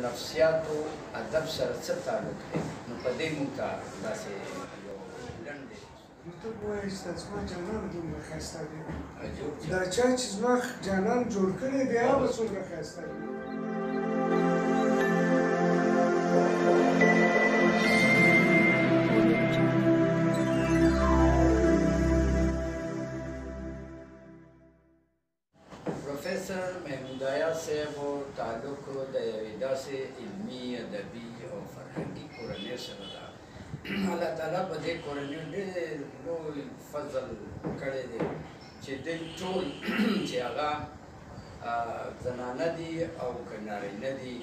نفسیاتو ادب سره څه تعلق دی، نو په دې مونږ ته داسې یو لنډ دی. نو ته ووایه چې دا زما جانان دومره ښایسته دی، دا چا چې زما جانان جوړ کړی دی هغه به څومره ښایسته دی. پروفیسر محمود ایاز صاحب تعلق د یوې داسې علمي، ادبي او فرهنګي کورنۍ سره ده. الله تعالی په دې کورنۍ ډېر لوی فضل کړی دی چې دوی ټول چې هغه زنانه دي او که نارینه دي،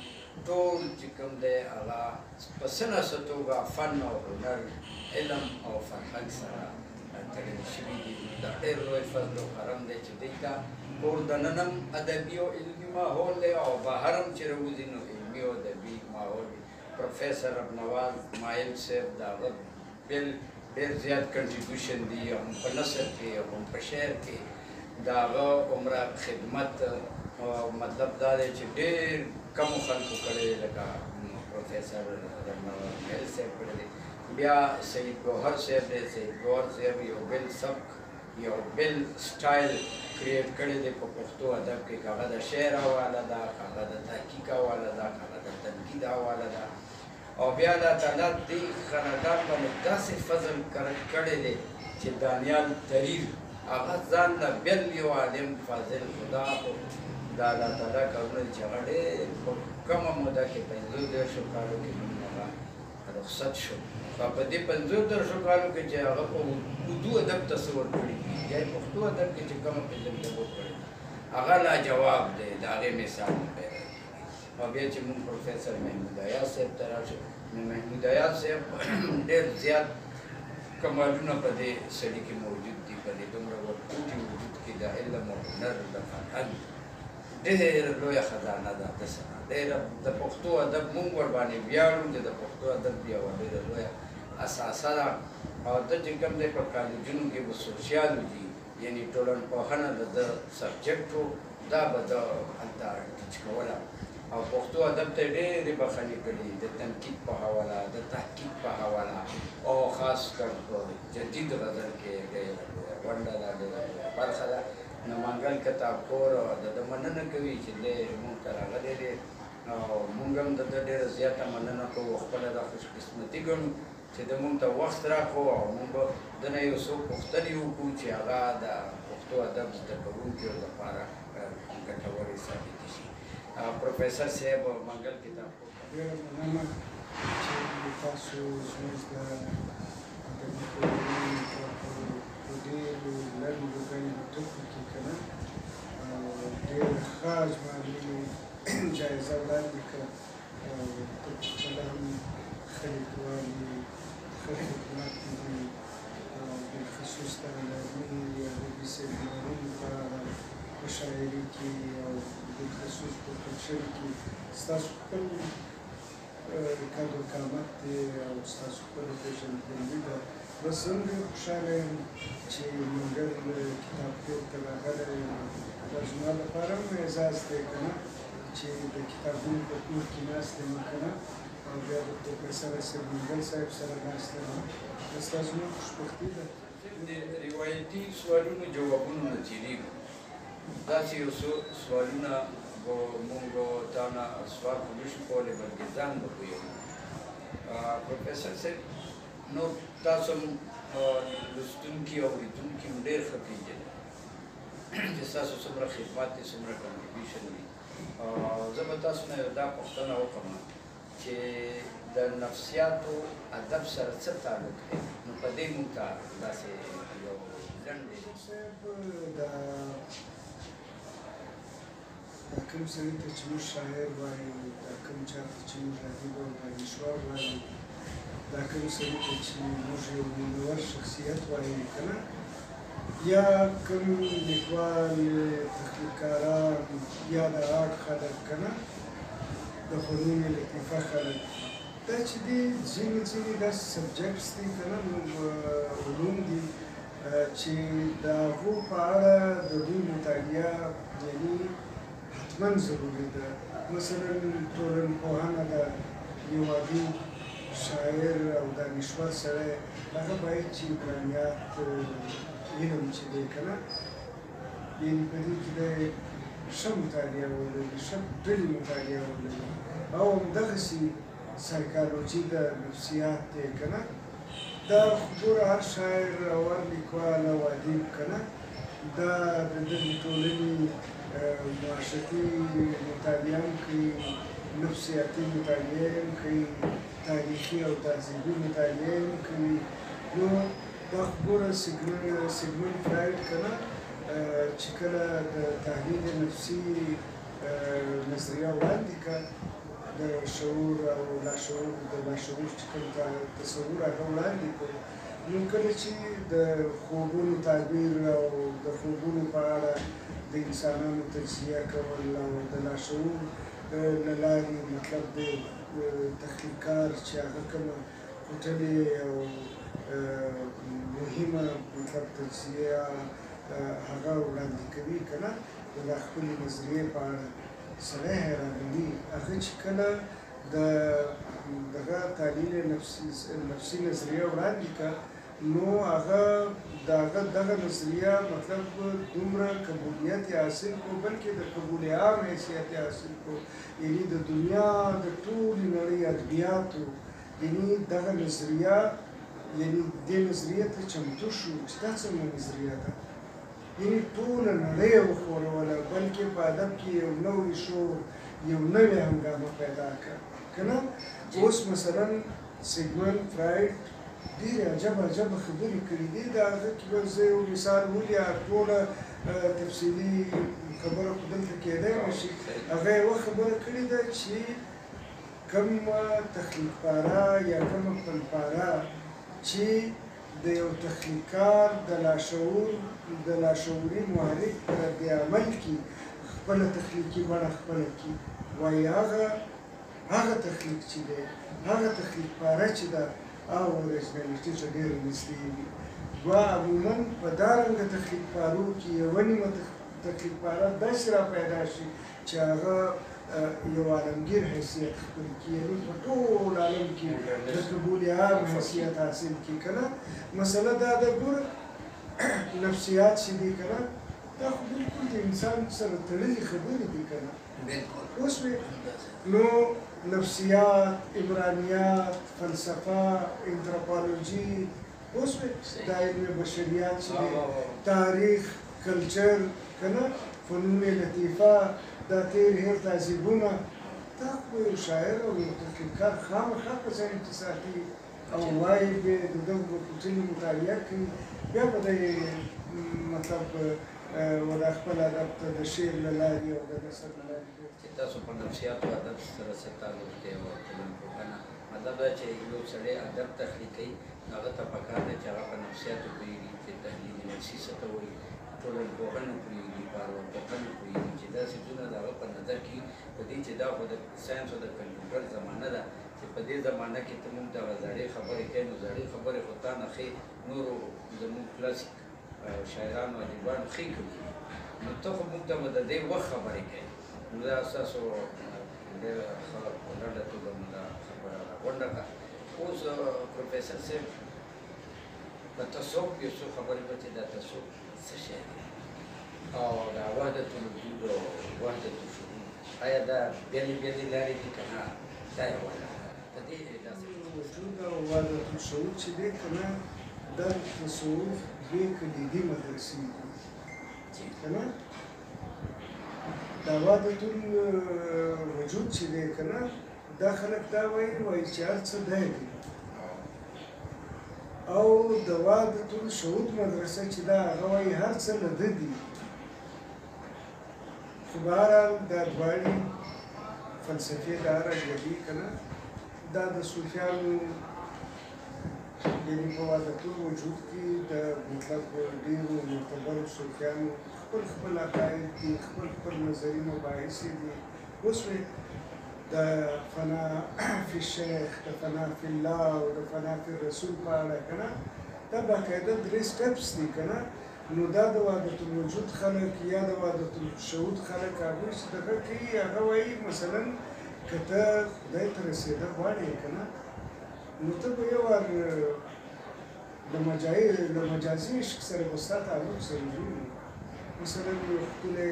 ټول چې کوم دی هغه په څه نا څه توګه فن او هنر، علم او فرهنګ سره تړل شوي دي. دا ډېر لوی فضل او کرم دی چې دوی ته کور دننه هم ادبي او علمي ماحول دی او بهر هم چې راوځي نو علمي او ادبي ماحول دی. پروفیسر ربنواز مایل صاحب د هغه بل ډېر زیات contribution دی، هم په نثر کې او هم په شعر کې. د هغه عمره خدمت مطلب دا دی چې ډېر کمو خلکو کړی دی، لکه پروفیسر ربنواز مایل صاحب کړی دی. بیا سید ګوهر صاحب دی، سید ګوهر صاحب یو بل سبک، یو بل style create کړی دی په پښتو ادب کې، که هغه د شعر حواله ده، که هغه د تحقیق حواله ده، که هغه د تنقید حواله ده. او بیا الله تعالی دې خاندان باندې داسې فضل کړی دی چې دانیال تریر هغه ځان له بل یو عالم فاضل خدا خو د الله تعالی کارونه دي چې هغه ډېر په کمه موده کې 35 کالو کې موږ هغه رخصت شو. په دې 35 کالو کې چې هغه په اردو ادب ته څه ورکړي دي، یا پښتو ادب کې چې کومه پېژندګلو کړې ده، هغه لا جواب دی، د هغې مثال نه پیدا کېږي. او بیا چې موږ پروفیسر محمود ایاز صاحب ته راشو، نو محمود ایاز صاحب ډېر زیات کمالونه په دې سړي کې موجود دي. په دې دومره ورکوټي وجود کې د علم او هنر د فرهنګ ډېره لویه خزانه ده. د سره ډېره د پښتو ادب موږ ورباندې ویاړو چې د پښتو ادب یوه ډېره لویه اساسه ده. او ده چې کوم دی په کالجونو کې به sociology یعنی ټولنپوهنه د ده subject و، دا به ده هلته teach کوله. او پښتو ادب ته ډېرې بخښنې کړي، د تنقید په حواله، د تحقیق په حواله، او خاص کر په جدید غزل کې ډېره لویه ونډه ده، ډېره لویه برخه ده. نو منګل کتابکور د ده مننه کوي چې دی موږ ته راغلی دی، او موږ هم د ده ډېره زیاته مننه کوو. خپله دا خوشقسمتي ګڼو چې ده موږ ته وخت راکړو او موږ به ده نه یو څو پوښتنې وکړو چې هغه د پښتو ادب زده کوونکیو لپاره ګټورې ثابتې شي. پروفیسر صاحب منګل کتابکور، ډېره مننه چې تاسو زموږ د ادبي کورنۍ په ډېرو لنډو ګڼو ټکو کې که نه ډېره ښه زما مینې جایزه وړاندې کړه، او ته پخپله هم ښه لیکوال یې، ښه خدمت دې دي، او بالخصوص د لرغوني ادبي سیمینارونو په اړه په شاعري کې او بالخصوص په culture کې ستاسو خپل قد و قامت دی او ستاسو خپله پېژندګلوي ده. بس زه هم ډېر خوشحاله یم چې منګل کتاب کور ته راغلی یم. دا زما لپاره هم اعزاز دی که نه چې د کتابونو په کور کې ناست یم که نه، او بیا د پروفیسر اسیر منګل صاحب سره ناست یم. بس دا زما خوشبختي ده. د روایتي سوالونو جوابونو نه تېرېږو، داسې یو څو سوالونه به موږ تا نه سوال خو نه شو کولی، بلکې ځان به پوهوو. پروفیسر صاحب، نو تاسو هم لوستونکي او اورېدونکي هم ډېر ښه پېژنئ چې ستاسو څومره خدمات دي، څومره contribution دي. زه به تاسو نه یو دا پوښتنه وکړم چې د نفسیاتو ادب سره څه تعلق دی، نو په دې مونږ ته داسې یو لنډ دی. صاحب، دا کوم سړي ته چې موږ شاعر وایو، دا کوم چا ته چې موږ ادیب او دانشور وایو، دا کوم سړي ته چې موږ یو منور شخصیت وایو که نه، یا کوم لیکوال، تخلیقکاران، یا د art خلک که نه، د فنون لطیفه خلک، دا چې دي ځینې ځینې داسې subjects دي که نه، علوم دي چې د هغو په اړه د دوی مطالعه یعنی حتما ضروري ده. مثلا ټولنپوهنه یو ادیب، شاعر او دانشور سړی هغه باید چې عمرانیات علم چې دی که نه، یعنې په دې کې دی ښه مطالعه ولري، ښه ډلې مطالعه ولري، او همدغسې سایکالوجي ده، نفسیات دی که نه. دا خو ګوره هر شاعر او هر لیکوال او ادیب که نه دا د دغې ټولنې معاشرتي مطالعه هم کوي، نفسیاتي مطالعه هم کوي، تاریخي او تهذیبي مطالعه هم کوي. نو دا خو ګوره سیګمنډ فرایډ که نه چې کله د تحلیل نفسي نظریه وړاندې کړه، د شعور او لاشعور، د لاشعور چې کوم تصور هغه وړاندې کړ، نو کله چې د خوبونو تعبیر او د خوبونو په اړه د انسانانو تجزیه کول او د لاشعور له لارې مطلب د تخلیقکار چې هغه کومه کوټلې او مهمه مطلب تجزیه هغه وړاندې کوي که نه، د خپلې نظریې په اړه سړی حیرانوي. هغه چې کله د دغه تحلیل نفسي نظریه وړاندې کړه، نو هغه د هغه دغه نظریه مطلب دومره قبولیت یې حاصل کړو، بلکې د قبول عام حیثیت یې حاصل کړو، یعنې د دنیا د ټولې نړۍ ادبیاتو یعنې دغه نظریه، یعنې دې نظریې ته چمتو شو چې دا څنګه نظریه ده، یعنې ټوله نړۍ یې وښوروله، بلکې په ادب کې یو نوی شور، یو نوې هنګامه پیدا کړه که نه. اوس مثلا سیګمنډ فرایډ ډېرې عجبه عجبه خبرې کړې دي، د هغه کې به زه یو مثال ولیا، ټوله تفصیلي خبره خو دلته کېدای نه شي. هغه یوه خبره کړې ده چې کومه تخلیق پاره یا کومه فنپاره چې د یو تخلیقکار د لاشعور د لاشعوري محرک په رد عمل کې خپله تخلیقي بڼه خپله کړي، وایي هغه تخلیق چې دی، هغه تخلیق پاره چې ده، هغه originality ته ډېره نږدې وي. دوه عموماً په دا رنګه تخلیق پارو کې یوه نیمه تخلیق پاره داسې را پیدا شي چې هغه یو عالمګیر حیثیت خپل کړي، یعنې په ټول عالم کې د قبول عام حیثیت حاصل کړي که نه. مسله دا ده ګوره نفسیات چې دي که نه، دا خو بلکل د انسان سره تړلې خبرې دي که نه. اوس نو نفسیات، عمرانیات، فلسفه، انتروپولوژي، اوس دا علم بشریات چې دی، تاریخ، کلچر که نه، فنون لطیفه، دا تېر هېر تهذیبونه، دا خو یو شاعر او یو تخلیقکار خامخا په ذهن کې ساتي او وایي به د دغو به کوټلې مطالعه کوي، بیا به دی مطلب ولا خپل ادب ته د شعر له لارې او د نثر له لارې. چې تاسو په نفسیاتو ادب سره څه تعلق دی او ټولنپوهنه، مطلب دا چې یو سړی ادب تخلیقوي، هغه ته پکار دی چې هغه په نفسیاتو پوهېږي، چې تحلیل نفسي څه ته وایي، ټولنپوهنه پوهېږي، په ارواپوهنه پوهېږي، چې دا څیزونه د هغه په نظر کې په دې چې دا خو د ساینس او د کمپیوټر زمانه ده، چې په دې زمانه کې ته موږ دغه زړې خبرې کوې، نو زړې خبرې خو تا نه ښې نورو زموږ کلاسیک شاعرانو ادیبانو ښې کړي، نو ته خو موږ ته به د دې وخت خبرې کوې. نو دا ستاسو ډېره ښه په لنډه توګه مو دا خبره راغونډه کړه. اوس پروفیسر صاحب په تصوف یو څو خبرې وکړې چې دا تصوف څه شی دی او دا وحدت الوجود او وحدت الشهود، آیا دا بېلې بېلې لارې دي که نه؟ دا یوه لاره ده په دې داسې وجود او وحدت الشهود چې دی که نه، دا تصوف دوې کلیدي مدرسې دي که نه. دا وحدت الوجود چې دی که نه، دا خلک دا وایي، وایي چې هر څه دی دي، او د وحدت الشهود مدرسه چې ده هغه وایي هر څه له ده دي. خو بهرحال دا دواړې فلسفې دا راګډي که نه، دا د صوفیانو یعنې په وحدت الوجود کې د مطلب ډېرو معتبرو صوفیانو خپل خپل عقاید دي، خپل خپل نظري مباحث دي. اوس د فنا فی الشیخ، د فنا فی الله او د فنا فی الرسول په اړه که نه، دا باقاعده درې steps دي که نه. نو دا د وحدت الوجود خلک یا د وحدت الشهود خلک هغوی چې دغه کوي، هغه وایي مثلا که ته خدای ته رسېده غواړې که نه، نو ته به یو وار له مجازي عشق سره به ستا تعلق ضروري وي. مثلا یو ښکلی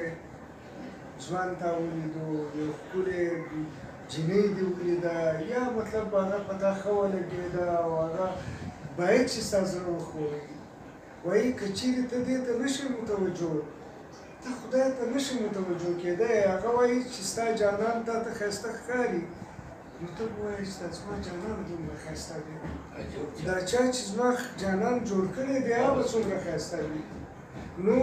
ځوان تا ولیدو، یو ښکلی جینۍ دې ولیده، یا مطلب هغه په تا ښه ولګېده او هغه باید چې ستا زړه وښوروي. وایي که چېرې ته دې ته نه شې متوجه، ته خدای ته نه شې متوجه کېدی. هغه وایي چې ستا جانان تا ته ښایسته ښکاري، نو ته به وایې چې دا زما جانان دومره ښایسته دی، دا چا چې زما جانان جوړ کړی دی هغه به څومره ښایسته وي. نو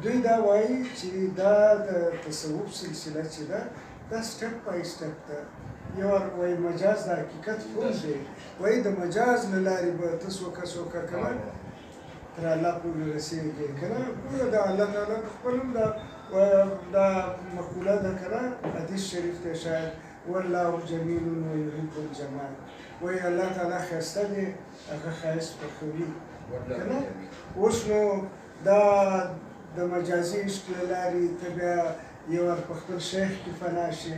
دوی دا وایي چې دا د تصوف سلسله چې ده دا step by step ده. یو وایي مجاز د حقیقت پل دی، وایي د مجاز له لارې به ته سوکه سوکه که نه تر الله پورې رسېږې که نه. ګوره د الله تعالی خپل هم دا مقوله ده که نه، حدیث شریف دی شاید، والله جمیل ویحب الجمال، وایي الله تعالی ښایسته دی، هغه ښایست خوښوي که نه. اوس نو دا د مجازي عشق له لارې ته بیا یو وار په خپل شیخ کې فنا شې،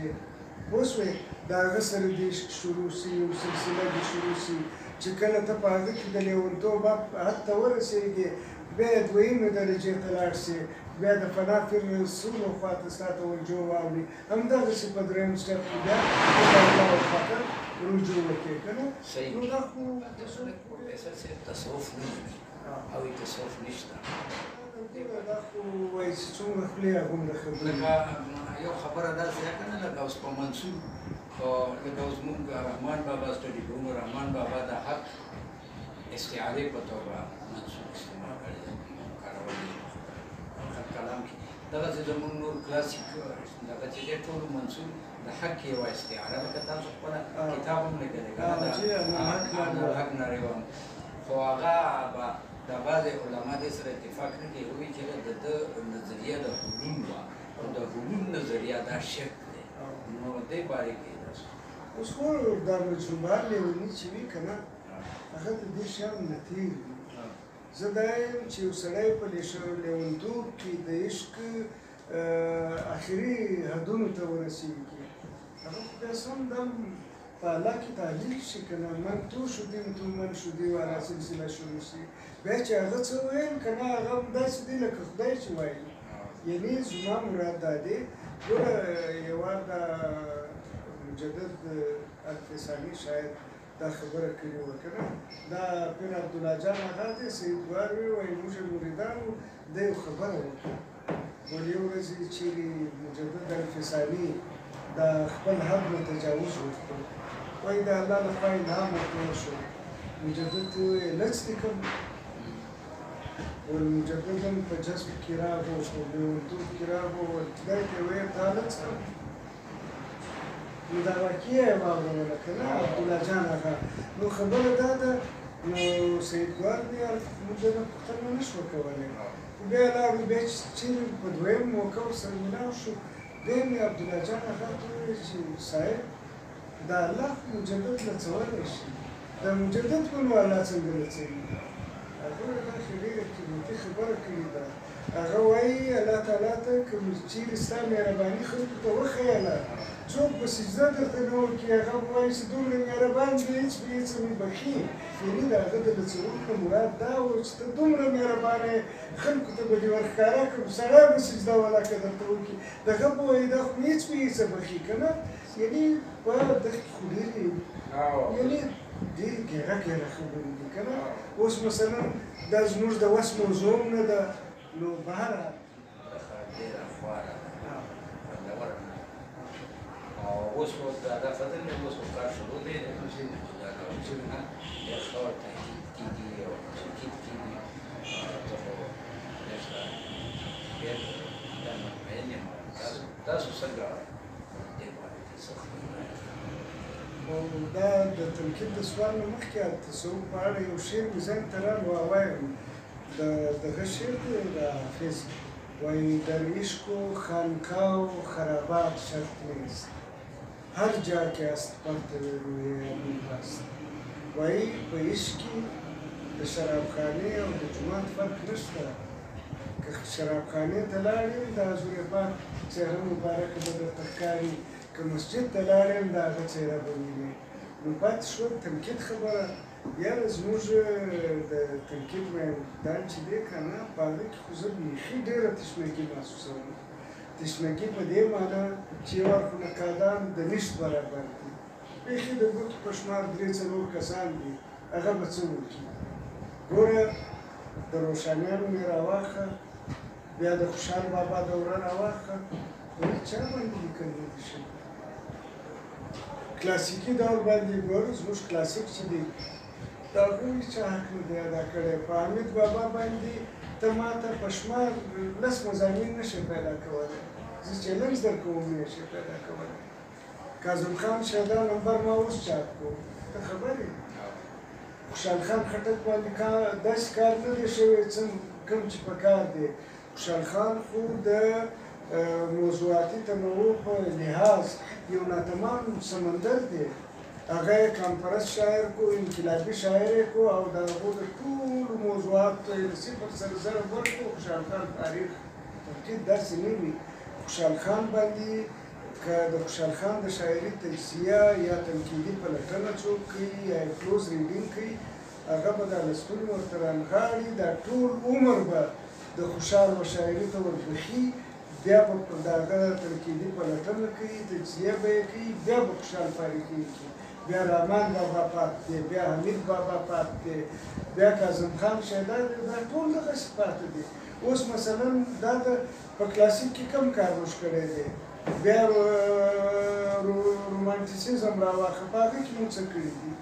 پوه شوې، د هغه سره د عشق شروع سي، یو سلسله دې شروع سي چې کله ته په هغه کې د لیونتوب حد ته ورسېږې، بیا یې دویمې درجې ته لاړ شې، بیا د فنا فر سونو خواته ستا توجه واوړي، همدغسې په درېیم step کې بیا ته د الله خواته رجوع وکړې که نه. نو دا خو پروفیسر صاحب تصوف نه مني او تصوف نشته. دا خو وایي چې څومره خولې هغومره خبرې. لکه یو خبره داسې ده که نه، لکه اوس په منصور، لکه اوس موږ رحمان بابا study کوو، رحمان بابا د حق استعارې په توګه منصور استعمال کړی دی، کارولی دی په کلام کې. دغسې زموږ نور کلاسیک دغه چې دی ټولو منصور د حق یوه استعاره، لکه تاسو خپله کتاب هم لیکلی که نه، د حق نارې وم. خو هغه به د بعضې علما دې سره اتفاق نه کوي، وایي چې د ده نظریه د حلول وه او د حلول نظریه دا شرک دی. نو دې باره کې تاسو اوس خو دا مجذوبان لیوني چې وي که نه، هغه د دې شیانو نه تېر وي. زه دا یم چې یو سړی په لیونتوب کې د عشق اخري حدونو ته ورسېږي، هغه خو بیا سم دم په الله کې تحلیل شي که نه، من تو شدیم تو من شدی والا سلسله شروع شي. بیا چې هغه څه ویل که نه، هغه هم داسې دی لکه خدای چې وایي. یعنې زما مراد دا دی، ګوره یو وار دا مجدد الفساني شاید دا خبره کړې وه که نه، دا پیر عبدالله جان هغه دی سید ګوار وی، وایي موږ یې مریدان وو، دی یو خبره وکړه. ولې یو ورځ یې چېرې مجدد الفساني د خپل حد نه تجاوز وکړ، وایي د الله له خوا الهام ورته وشو، مجدد ته یې وویل لڅ دې کړم. والمجدد هم په جذب کې راغو، په لیونتوب کې راغو، خدای ته یې ویل تا لڅ کړم. نو دا واقعه یې واوروله که نه عبدالله جان هغه. نو خبره دا ده، نو سید ګوار بیا موږ نه پوښتنه نه شوه کولی. خو بیا لاړو، بیا چې چېرې په دویم موقع ورسره ملاو شو، بیا مې عبدالله جان هغه ته وویل چې صاحب دا الله خو مجدد لڅولی شي، دا مجدد به نو الله څنګه لڅوي؟ هغه وویل دا خو ډېره قیمتي خبره کړې ده. هغه وایي الله تعالی ته که چېرې ستا مهرباني خلکو ته وښیله، څوک به سجده درته نه وکړي، هغه به وایي چې دومره مهربان دی هېڅ به هېڅ مې بخښي. یعنې د هغه د لڅولو نه مراد دا و چې ته دومره مهربان یې، خلکو ته به دې ورښکاره کړم، سړی به سجده ولاکه درته وکړي، دغه به وایي دا خو مې هېڅ به هېڅ بخښي که نه. یعنې په دغه کې خو ډېرې یعنې ډېرې ګیره ګیره خبرې دي که نه. اوس مثلا دا زموږ د وس موضوع هم نه ده، نو بهرحال ډېره خواره ده، خوندوره نه ده. او اوس خو دا فضل دی، اوس خو کار شروع دی، دا نه ډېر ښه تحقیق کېږي او تنقید کېږي. زه خو نشته ډېر دا مطمئن یم. تاسو څنګه دې باره کې څه خبرې؟ او دا د تنقید د سوال نه مخکې د تصوف په اړه یو شعر مې ذهن ته راغی، وایم د دغه شعر دی د حافظ، وایي در عشق و خانقاه و خرابات شرط نیست، هر جا که است پرتو روی امیر است. وایي په عشق کې د شرابخانې او د جومات فرق نشته، که شرابخانې ته لاړ یم د حضور پاک څهره مبارکه به درته ښکاري، که مسجد ته لاړې هم د هغه څېره به وینې. نو پاتې شوه تنقید خبره. یاره زموږ د تنقید میدان چې دی که نه، په هغه کې خو زه بیخي ډېره تشنګي محسوسوم. تشنګي په دې معنا چې یو وار خو نقادان د نشت برابر دي، بیخي د ګوتو په شمار درې څلور کسان دي، هغه به څه وکړي؟ ګوره د روښانیانو مې راواخه، بیا د خوشحال بابا دوره راواخه، خو هېچا باندې لیکل نه دي شوي. کلاسیکي دور باندې ګوره، زموږ کلاسیک چې دی د هغوی هېچا حق نه دی ادا کړی. په حمید بابا باندې ته ما ته په شمار لس مضامین نه شې پیدا کولی، زه چیلنج درکوم نه شې پیدا کولی. کاظم خان شیدا نمبر ما اوس چاپ کړو، ته خبر یې؟ خوشحال خان خټک باندې داسې کار نه دی شوی کوم چې په کار دی. خوشحال خان خو د موضوعاتي تنوع په لحاظ یو ناتمام سمندر دی. هغه یې کانفرنس شاعر کو، انقلابي شاعر یې کو، او د هغو د ټولو موضوعاتو یې له صفر سره ضرب ورکړو. خوشحال خان تاریخ تنقید داسې نه وي. خوشحال خان باندې که د خوشحال خان د شاعري تجزیه یا تنقیدي پلټنه څوک کوي یا close reading کوي، هغه به دا لستوني ورته رانغاړي، دا ټول عمر به د خوشحال و شاعري ته وربښي، بیا به پر د هغه تنقیدي پلټنه کوي، تجزیه به یې کوي، بیا به خوشحال فارغېږي. بیا رحمان بابا پات دی، بیا حمید بابا پات دی، بیا کاظم خان شیدا دی، دا ټول دغسې پاتې دي. اوس مثلا دا د په کلاسیک کې کم کار موږ کړی دی، بیا رومانټیسیزم راواخه، په هغه کې موږ څه کړي دي،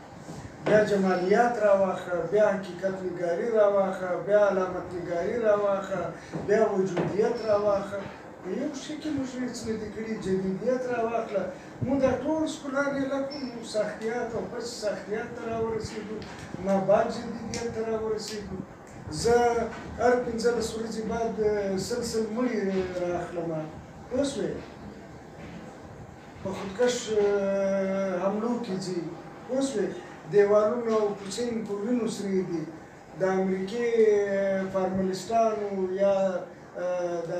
بیا جمالیات راواخه، بیا حقیقت نګاري راواخه، بیا علامت نګاري راواخه، بیا وجودیت راواخه. په یو شي کې موږ هېڅ نه دي کړي. جدیدیت راواخله، موږ دا ټول سکولان یې لکو ساختیات او پس ساختیات ته راورسېدو، ما بعد جدیدیت ته راورسېدو. زه هر 15 ورځې بعد سل سل مړي رااخلم، پوه شوې؟ په خودکش حملو کې ځي، پوه شوې؟ دیوالونه او کوڅې مې په وینو سرې دي. د امریکې فارملیسټانو یا د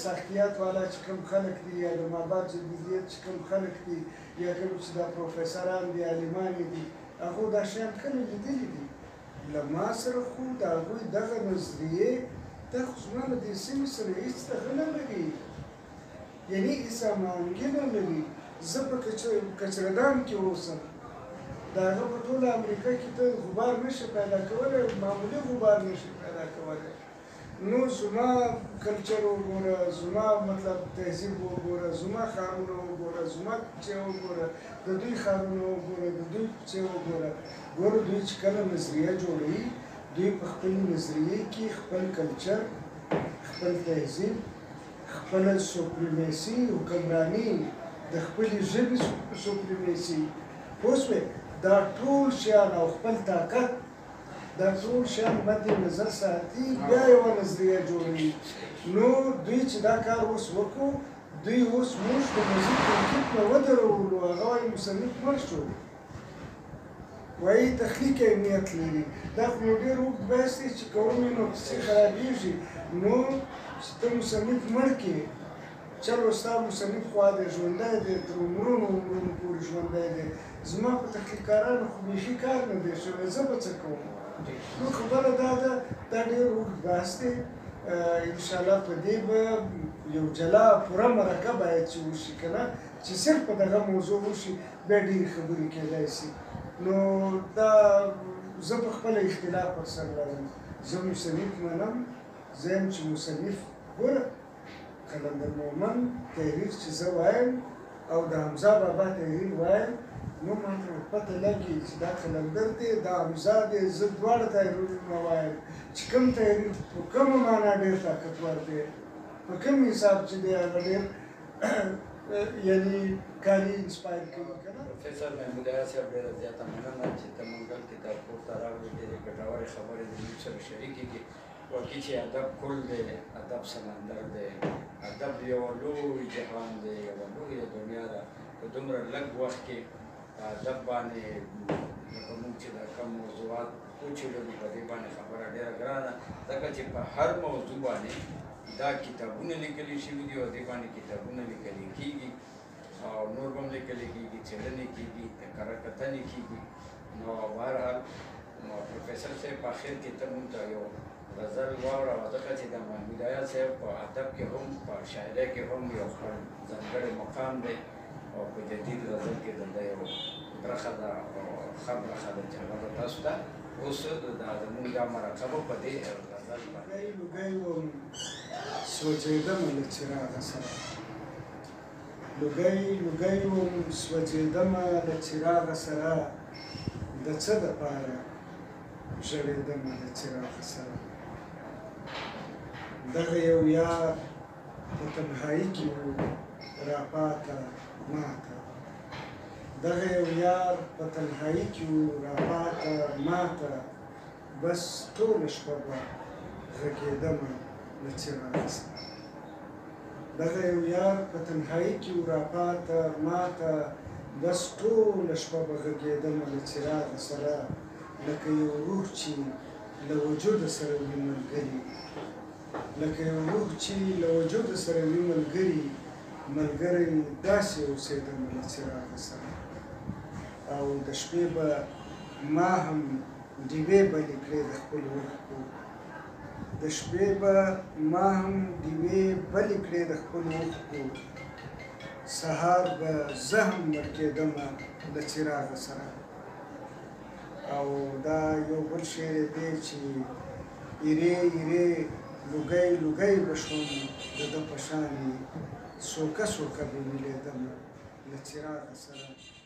ساختیات والا چې کوم خلک دي، یا د مابعد جدیدیت چې کوم خلک دي، یا کوم چې دا پروفیسران دي، عالمان دي، هغو دا شیان کله لیدلي دي؟ له ما سره خو د هغوی دغه نظریې دا خو زما له دې سیمې سره هېڅ دغه نه لري، یعنې هېڅ هماهنګي نه لري. زه په کچردان کې اوسم، د هغه په ټوله امریکا کې ته غبار نه شې پیدا کولی، معمولي غبار نه شې پیدا کولی. نو زما کلچر وګوره، زما مطلب تهذیب وګوره، زما ښارونه وګوره، زما کوڅې وګوره، د دوی ښارونه وګوره، د دوی کوڅې وګوره. ګوره دوی چې کله نظریه جوړوي، دوی په خپلې نظریې کې خپل کلچر، خپل تهذیب، خپله supremacy، حکمراني، د خپلې ژبې supremacy، پوه شوې؟ دا ټول شیان او خپل طاقت، دا ټول شیان مد نظر ساتي، بیا یوه نظریه جوړوي. نو دوی چې دا کار اوس وکړو، دوی اوس موږ د مزید تنقید نه ودرولو. هغه وایي مصنف مړ شو، وایي تخلیق اهمیت لري. دا خو نو ډېر اوږد بحث دی چې کوم یې نو قصې خرابېږي. نو چې ته مصنف مړ کړې، چلو ستا مصنف خوا دی، ژوندی دی، تر عمرونو عمرونو پورې ژوندی دی، زما په تخلیقکارانو خو بیخي کار نه دی شوی، زه به څه کوم؟ نو خبره دا ده، دا ډېر اوږد بحث دی. انشاءالله په دې به یو جلا پوره مرکه باید چې وشي، که نه چې صرف په دغه موضوع وشي، بیا ډېرې خبرې کېدای شي. نو دا زه په خپله اختلاف ورسره لرم. زه مصنف منم، زه یم چې مصنف. ګوره قلندر مومند تحریر چې زه وایم او د حمزه بابا تحریر وایم، نو ما ته پته لګي چې دا قلندر دی، دا حمزه دی. زه دواړه تحریرونه وایم چې کوم تحریر په کومه معنا ډېر طاقتور دی، په کوم حساب چې دی هغه ډېر یعنی کاري inspire کوي، که نه؟ پروفیسر محمود حیات صاحب ډېره زیاته مننه چې ته منګل کتاب کور ته راغلې، ډېرې ګټورې خبرې دې موږ سره شریکې کړې. واقعي چې ادب کل دی، ادب سمندر دی، ادب یو لوی جهان دی، یوه لویه دنیا ده. په دومره لږ وخت کې په ادب باندې لکه موږ چې دا کوم موضوعات وچېړلو، په دې باندې خبره ډېره ګرانه، ځکه چې په هر موضوع باندې دا کتابونه لیکل شوي دي او دې باندې کتابونه لیکل کېږي. او نور به هم لیکل کېږي، څېړنې کېږي، کره کتنې کېږي. نو بهرحال پروفیسر صاحب په اخر کې ته مونږ ته یو غزل واوره، ځکه چې د محمود ایاز صاحب په ادب کې هم په شاعرۍ کې هم یو خپل ځانګړی مقام دی او په جدید غزل کې د ده یو برخه ده او ښه برخه ده چې هغه به تاسو ته اوس دا زمونږ دا مرکه به په دې غزل باندې. لوګی وم سوځېدمه له څراغه سره، لوګی لوګی وم سوځېدمه له څراغه سره، د څه دپاره ژړېدمه له څراغه سره. دغه یو یار په تنهایی کې و راپاته ماته، دغه یو یار په تنهایی کې و راپاته ماته، بس ټوله شپه به غږېدمه له څراغه سره. دغه یو یار په تنهایی کې و راپاته ماته، بس ټوله شپه به غږېدمه له څراغه سره، لکه یو روح چې له وجوده سره وي ملګري، لکه یو روح چې له وجوده سره وي ملګري، ملګری داسې اوسېدمه له څراغه سره. او د شپې به ما هم ډیوې بلې کړې د خپلو اوښکو، د شپې به ما هم ډیوې بلې کړې د خپلو اوښکو، سهار به زه هم مړ کېدمه له څراغه سره. او دا یو بل شعر دی چې ایرې ایرې لوګی لوګی به شوم د ده په شانې، سوکه سوکه به ویلېدمه له څراغه سره.